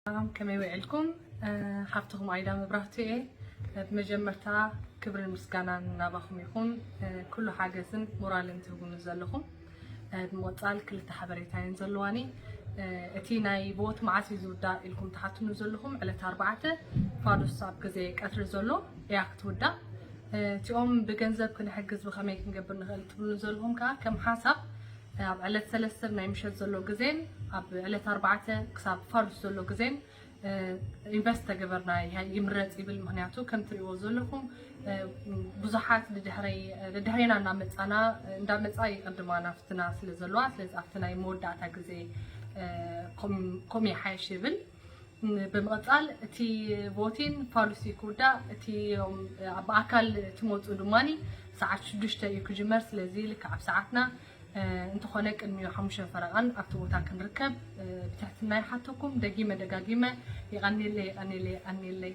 ሰላም፣ ከመይ ውዒልኩም? ሓፍትኹም ኣይዳ መብራህቱ እየ። ብመጀመርታ ክብርን ምስጋናን ናባኹም ይኹን፣ ኩሉ ሓገዝን ሞራልን ትህቡኒ ዘለኹም። ብምቕፃል ክልተ ሓበሬታ እየን ዘለዋኒ። እቲ ናይ ቦት መዓስ እዩ ዝውዳእ ኢልኩም ትሓትኑ ዘለኹም፣ ዕለት ኣርባዕተ ፋዱስ ኣብ ግዜ ቀትሪ ዘሎ እያ ክትውዳእ። እቲኦም ብገንዘብ ክንሕግዝ ብኸመይ ክንገብር ንኽእል ትብሉ ዘለኹም ከዓ ከም ሓሳብ ኣብ ዕለት ሰለስተ ናይ ምሸት ዘሎ ግዜን ኣብ ዕለት ኣርባዕተ ክሳብ ፋዱስ ዘሎ ግዜን ኢንቨስት ተገበርና ይምረፅ ይብል። ምክንያቱ ከም ትሪእዎ ዘለኹም ብዙሓት ድድሕሬና እናመፃና እንዳመፃ ይቅድማ ናፍትና ስለ ዘለዋ፣ ስለዚ ኣብቲ ናይ መወዳእታ ግዜ ኮም ይሓይሽ ይብል። ብምቕፃል እቲ ቮቲን ፋሉሲ ክውዳእ፣ እቲ ብኣካል ትመፁ ድማ ሰዓት ሽዱሽተ እዩ ክጅመር። ስለዚ ልክዕ ኣብ ሰዓትና እንተኾነ ቅድሚ ሓሙሽተ ፈረቓን ኣብቲ ቦታ ክንርከብ ብትሕትና ይሓተኩም። ደጊመ ደጋጊመ የቐንየለይ፣ የቐንየለይ፣ የቐንየለይ።